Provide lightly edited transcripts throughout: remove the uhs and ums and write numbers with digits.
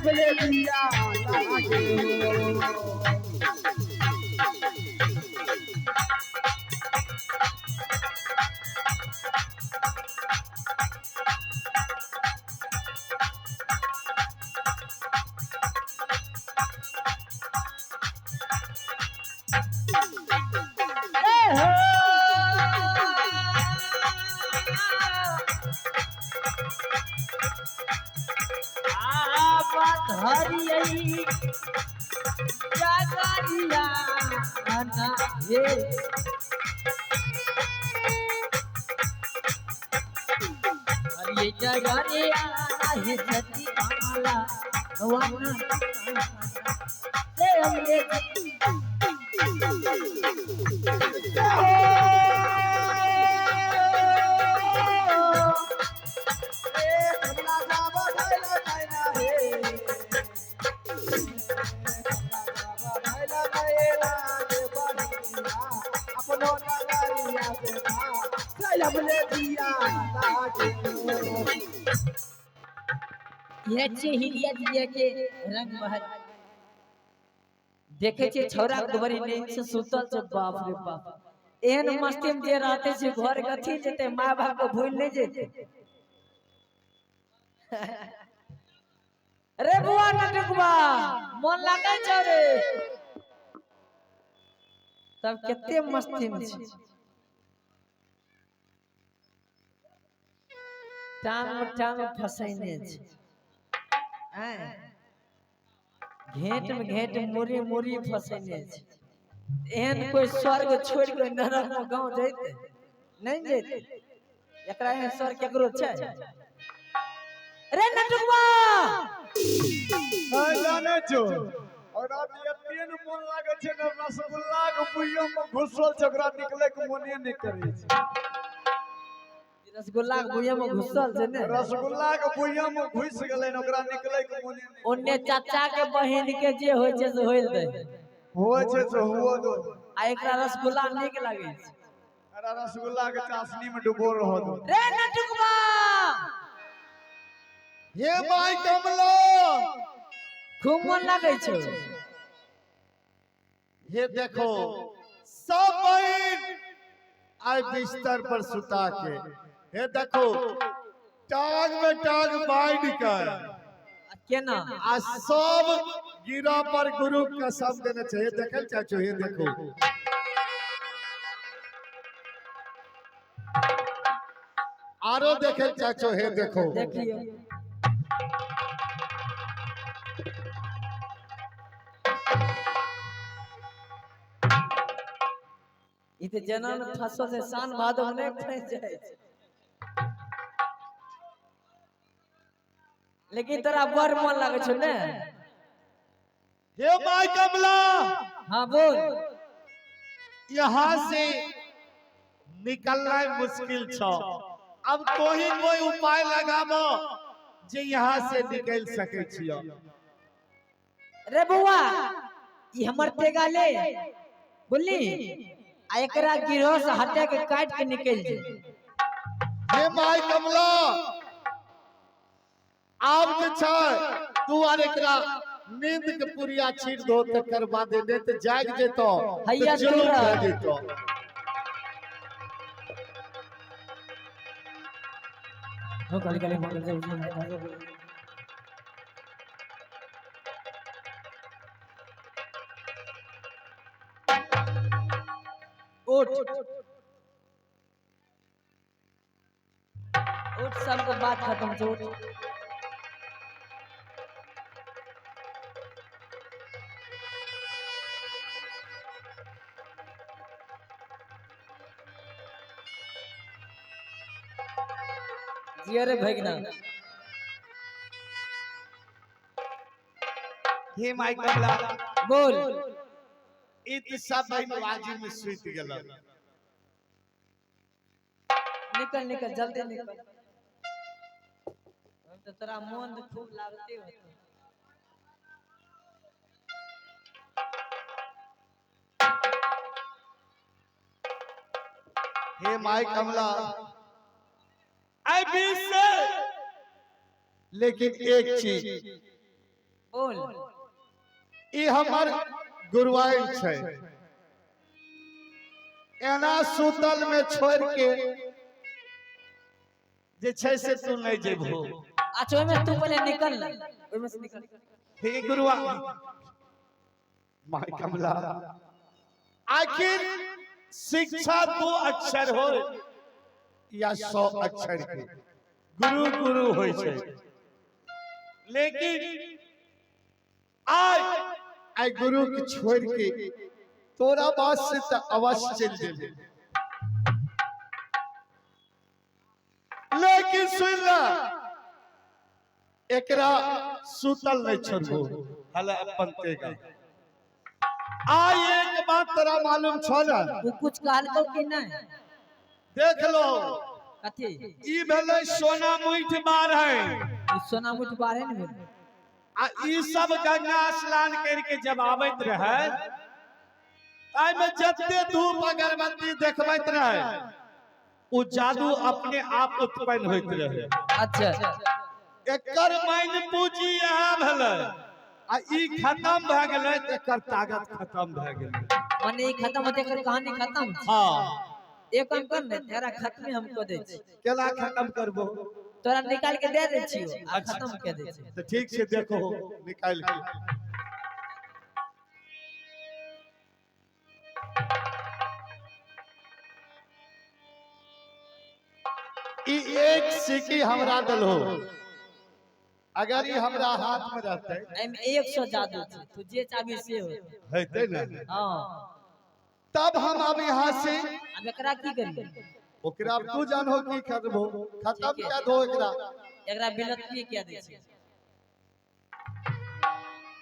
सयबले दिया लागे हो। ये छे हिलिया जिलिया के रंग महल देखे छे छौरा के बड़ी नींद से सुतल छे। बाप रे बाप, एहन मस्ती में जे रहते छे घर कथी जेते, माँ बाप के भूल नहीं जेते। रे बुआ नटुकबा मन लागे छौ रे, तब कते मस्ती में छे। टांग में टांग फसैने छे, घेंट में घेंट मुरी मुरी फसैने छे। एहन कोई स्वर्ग छोड़ के नरक में गांव जैते नहीं जैते। एकरा एहन स्वर्ग केकरो छै? रे नटुकबा नहीं जाने छो, ओकरा तऽ एते ने मोन लागै छै ने, रसगुल्ला के बुइयो में घुसल छै, ओकरा निकले के मोने नहि करै छै। रसगुल्ला के बुइया में घुसल छै ने, रसगुल्ला के बुइया में घुस गेलै ने, ओकरा निकले के मोने नहि। ओन्ने चाचा के बहिन के जे होइ छै से होइल दे, होइ छै से हुओ दो। आ एकरा रसगुल्ला नीक लागै छै। एकरा रसगुल्ला के चाशनी में डुबो रह दो। रे नटुकबा हे my Kamla, खूब मन लागै छौ। हे देखो सब बहिन आइ बिस्तर पर सुता के, हे देखो टांग में टांग बांध कर केना आ सब गिरा पर गुरु कसम देने छै। हे देखल चाचू, हे देखो आरो देखल चाचो, हे देखो देखियो ई तऽ जेना ने फंसल छै, सान भादव नहि फंसि जाइ छै। लेकिन तोरा बड़ मन लागै छौ ने? हे my Kamla, हाँ बोल। यहाँ से निकलना मुश्किल छो, अब तो ही कोई उपाय लगाबो जे यहाँ से निकल सके छियो। रे बउआ, ई हमर तेगा ले बोली, आ एकरा गिरोह से हटा के काट के निकल जे। हे my Kamla, आब जे छै तू आर एकरा नींद के पुरिया छीट दो तकर बाद, नहीं तो जाग जेतो हैया तो जुलूम तोरा। भए जेतो। हो काली काली मंगल जय उठ उठ, सबके बात खत्म छौ। उठ जिया रे भगना। हे my Kamla, बोल। ई तऽ सब बहिन बाजी में सुति गेल। निकल निकल जल्दी निकल, हम तो तोरा मन खूब लागते होतो। हे my Kamla, आई बीच से लेकिन एक चीज बोल। ई हमर गुरुआइन छै, एना सुतल में छोड़ के जे छै से तू नहीं जेबहो। अच्छा, ओहिमे तू पहले निकल ना, ओहिमे से निकल। ठीक गुरुआ my कमला, आखिर शिक्षा 2 अक्षर हो या 100 अक्षर के गुरु गुरु होय छै, लेकिन आइ आइ गुरु के छोड़ के तोरा बात से त अवश्य चल जेबे, लेकिन सुन ल, एकरा सुतल नहीं छोड़बो, हले अपन तेगा। आइ एक बात तोरा मालूम छौ ना? वो कुछ कहलको कि नहीं? देख लो। कथी? ई भेलै सोना मुठ बार है। ई सोना मुठ बार है ने भेलै। आ ई सब गंगा स्नान करके जब आबैत रहे, ताहिमे जते धूप अगरबत्ती देखबैत रहे, ओ जादू अपने आप उत्पन्न होइत रहे। अच्छा। एकर माइन पूंजी इएह भेलै, आ ई खत्म भए गेलै तऽ एकर ताकत खत्म भए गेलै। माने ई खत्म होते एकर कहानी खत्म। हाँ। एक काम कर ने, तेरा खत्म हम कऽ दै छी। केना खत्म करबो? तोरा निकाल के दे दै छियो, आ अच्छा। खत्म कऽ दै छी। तऽ ठीक छै, देखो निकाल के। ई एक सिक्की हमरा दलहो, अगर ई हमरा हाथ में रहते, एहिमे 100 जादू छै, तू जे चाहबी से हो हेतै ने? हाँ। तब हम अब यहाँ से अब एकरा की करिए? ओकरा अब तू जानहो की करबो, खत्म कर दो एकरा। एकरा बिलत की कह दै छी।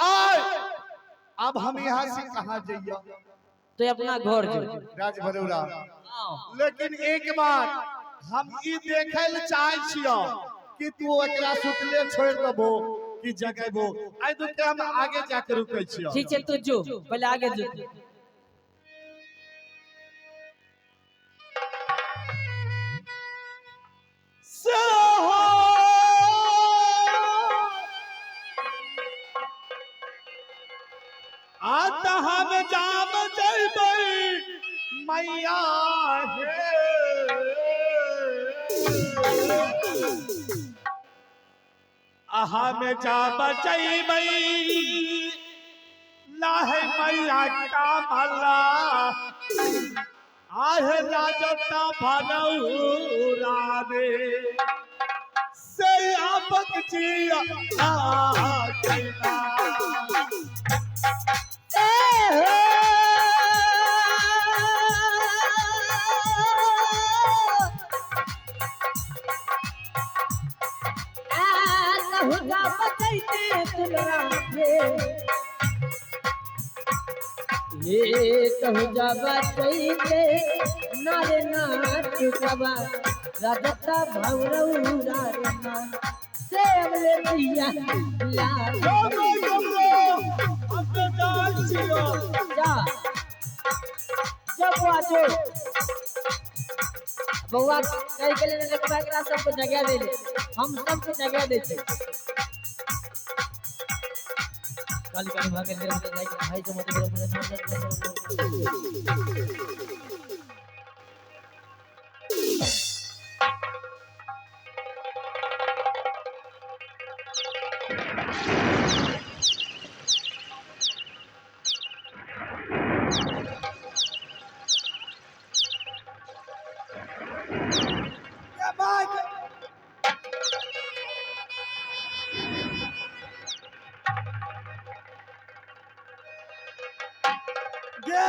आय अब हम यहाँ से कहाँ जइया? तो अपना घर जो राजभरौरा। हाँ। लेकिन एक बात हम ई देखै लए चाहै छियौ कि तू एकरा सुतले छोड़ देबो कि जगेबो। आइ दुखे हम आगे जाके रुकै छियौ। ठीक छै, तू जो पहले आगे जो। से हो आता हम जाम जइबै मैया हे, अहाँ में जा बचैबै लाहे मैया का भला, आहे राजता भरौरा रे, से आपक जिया आ कैला। ये कहू जाबा चैते नारे नाटुकबा राजता भौरौरा रे ना, से अबले भैया ला। जा जा बौआ जो बौआ कहि के लिए देखबा, एकरा सबको जगह दे ले, हम सबको जगह दै छी। काली काली भागे भाई जो मत गे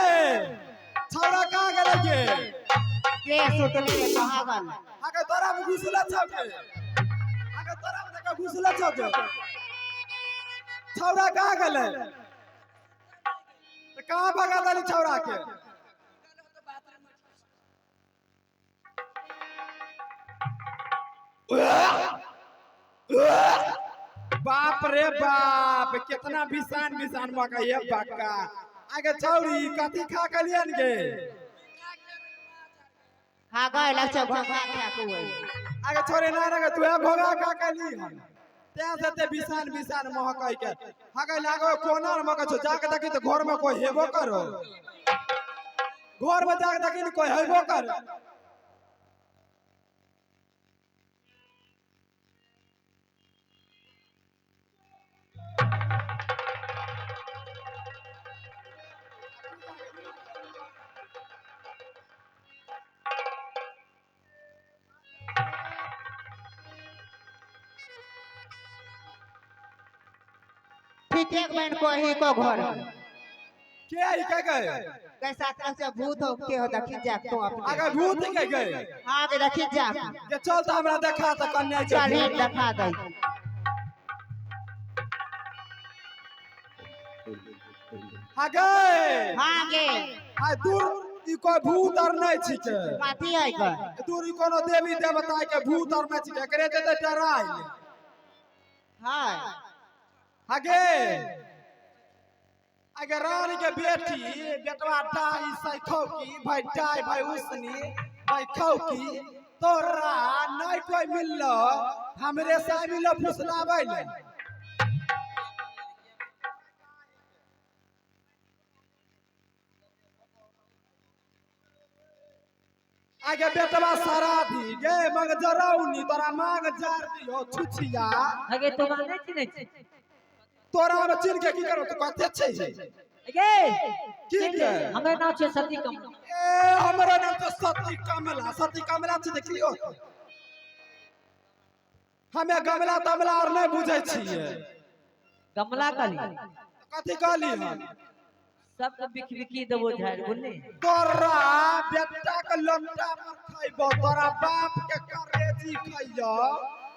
छौड़ा कहाँ गेलै गे? के सुतले रे, कहाँ गेल? आगे तोरा में घुसले छौ गे, आगे तोरा में देखा घुसले छौ गे। छौड़ा कहाँ गेलै? तऽ कहाँ भगा देली छौड़ा के? बाप रे बाप, कितना बिसान बिसान मका ये बक्का। आगे छौड़ी कथी खा के लियन गे? खा गए लग छौ घोंघा खा के ओइ। आगे छोरे ना रे, तू घोंघा खा के ली हन, तें से ते बिसान बिसान महकै के हगे लागो कोना महकै छौ, जाके देखी तो घर में कोई हेबो करो, घर में जाके देखी ने कोई हेबो करो। ठीक एक बहन को ही को घर के आई के गए? कैसा तरह से भूत हो के हो देखी जा तू अपने। आगे भूत के गए? हाँ के देखी जा। जे चल त हमरा देखा त कन्या चल ही देखा दे। आगे हाँ गे। आ दूर ई कोई भूत और नहीं छिके। कथी है के? दूर ई कोनो देवी देवता के भूत और नहीं छिके, एकरे जे त डराई। हाँ आगे आगे रानी के बेटी बेटवा डाई सैखौ की भाई डाई भाई उसनी भाई खौ की तोरा नहीं कोई मिललो, हमरे से मिललो फुसलाबै ले। आगे बेटवा सारा दी गे मग जरौनी तोरा मांग जार दियो छुछिया। आगे तोरा नहीं चिन्है छी? तोरा में चिन्ह के की करो, तू कते छै? आगे की के? हमर नाम छै सती कमला। ए हमरा नाम तो सती कमला, सती कमला छै देखलियो। हमे गमला तमला और नहीं बुझै छियै। गमला कहली? कथी कहली हम? सबके बिख बिखी देबो झाड़ बुझली। तोरा बेटा के लमटा पर खैबो, तोरा बाप के करेजी खैयो।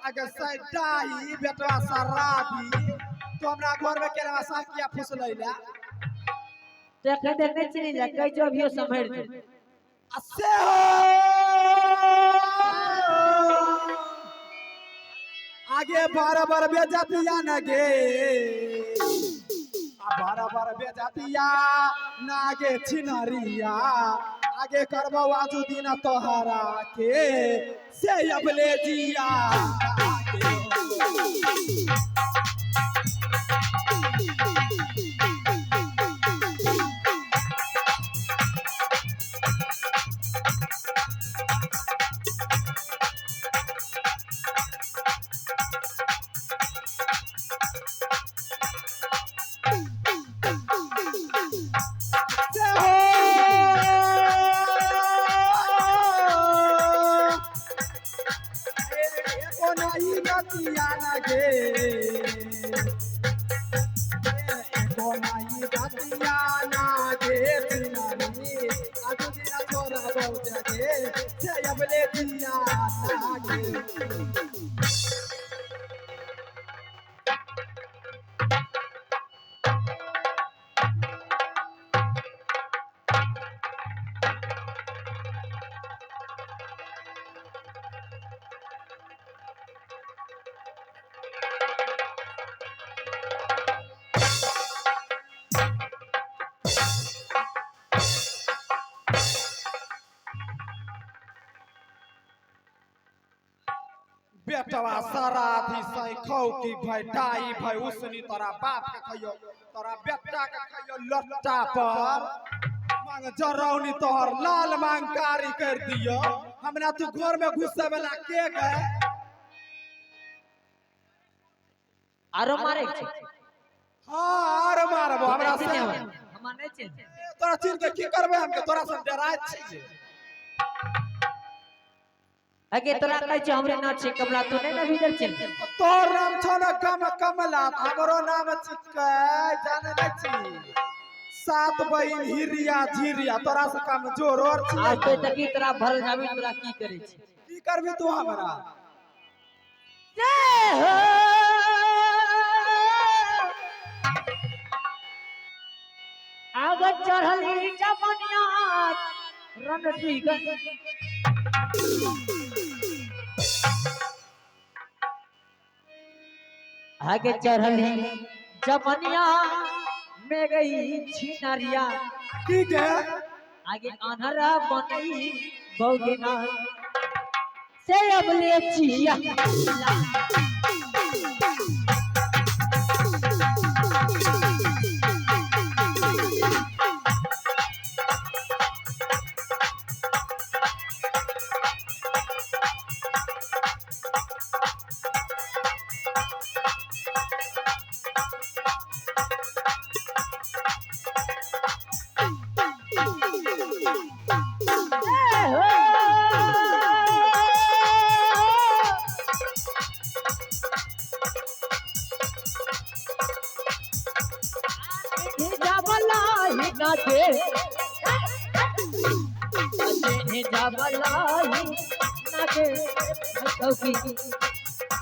आगे सैटाई बेटवा शराबी, तो हमरा घर में केला साकिया फुसलैला। तो एखन देर नहीं चिन्ह जा, कहै छौ अभियो सम्हरि जो। आ से हो आगे बराबर बेजतिया न गे, आ बराबर बेजतिया नागे छिनरिया, आगे करबो आजू दिन तोहरा के से अबले जिया। से हो एको नाई गतिया न गे, एको नाई गतिया न गे छिनारी, आजू दिन तोरा बहुत गे से अबले जिया ना गे। बेटवा सराधी सैखौ की भाई डाई भाई उसनी, तोरा बाप के खैयो तोरा बेटा के खैयो लट्टा पर मांग जरौनी तोहर लाल मांग कारी कर दियो। हमरा तू घर में घुसे वाला के गए? आरो मारे छै? हाँ आरो मारबो हमरा से। हमरा नहीं चिन्ह। तोरा चिन्ह के की करबे हम के तोरा से डराय छी। आगे तोरा कहै छौ हमरे नाम छै कमला, तू नहीं ने भीतर चिन्ह? तोर नाम छौ ने कम कमला, हमरो नाम छिकै जाने नहीं छी सात बहिन हिरिया झिरिया, तोरा से कमजोर और छी। आज तो तकी तोरा भरल जाबी, तोरा की करै छी? की करबी तू हमरा? जय हो आग चढ़ली जमनिया रणजीगंज। आगे चढ़ली जमनिया में गई छिनरिया, की के? आगे अनहरा बनई बौगिना से अबले चिया।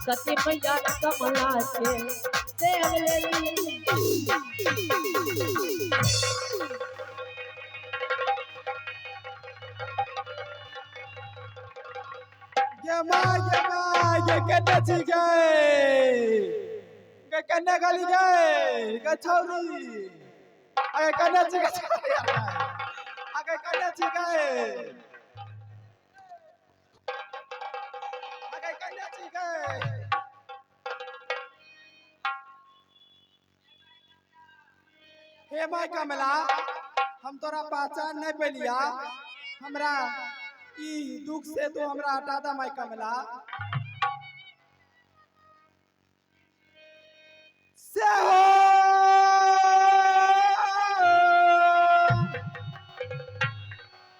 सती मैया कमला के से लेली। गे माय, गे माय, गे कन्ने छी गे, गे कन्ने गली गे, गे छौरी, अगे कन्ने छी गे छौरी, अगे कन्ने छी गे, अगे कन्ने छी गे। हे my कमला, हम तोरा पहचान नहीं पेलिया, हमरा ई दुख से तू हमरा हटा दा my कमला। से हो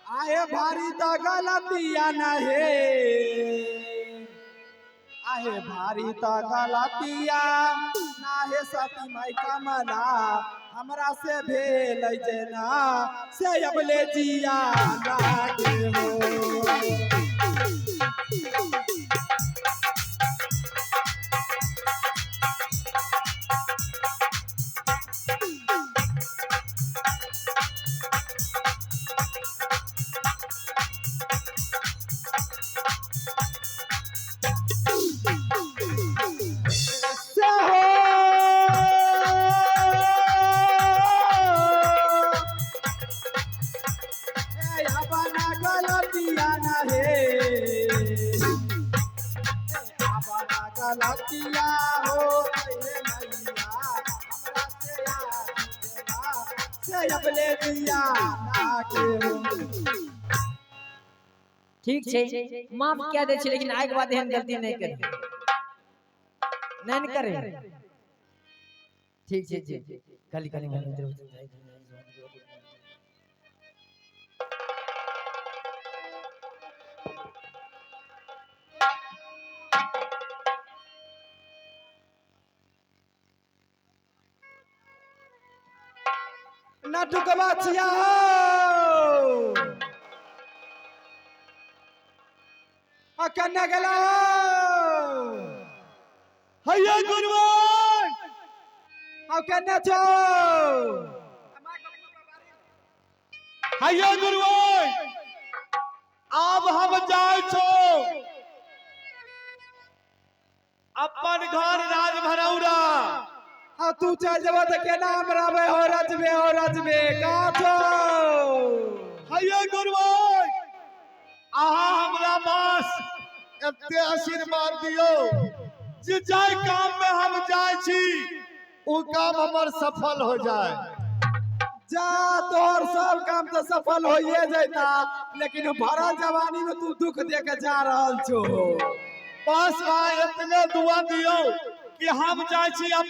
आए भारी त गलतिया नहे, आहे भारी त गलतिया नाहे सती माई कमला, हमरा से भेल जेना से अबले जिया लागे हो। से हो हे अपना गलतिया नहे, हे अपना गलतिया हो हे मैया, हमरा से आ से अबले दिया ना के हो। ठीक छै, माफ कए दै छी, लेकिन आइ के बाद एहन गलती नहि करी, नहि ने करे। ठीक छै जी। खाली खाली खाली। नटुकवा छिया हो, आ कन्ने गेला हो? हैया गुरुवर। आ कन्ने छो? हैया गुरुवर, आब हम जाइ छो अपन घर राजभरौरा। आ तू चल जेबा त केना हम रहबै हो रजबे, हो रजबे का छो? हैया गुरुवर, अहाँ हमरा पास एते आशीर्वाद दियौ जे जाय काम में हम जाइ छी उ काम हमर सफल हो जाए। जा, तोहर सब काम तो सफल होइए जैता, लेकिन भरल जवानी में तू दुख दे के जा रहल छो। बस अहाँ एतने दुआ दियौ कि हम जाइ छी अपन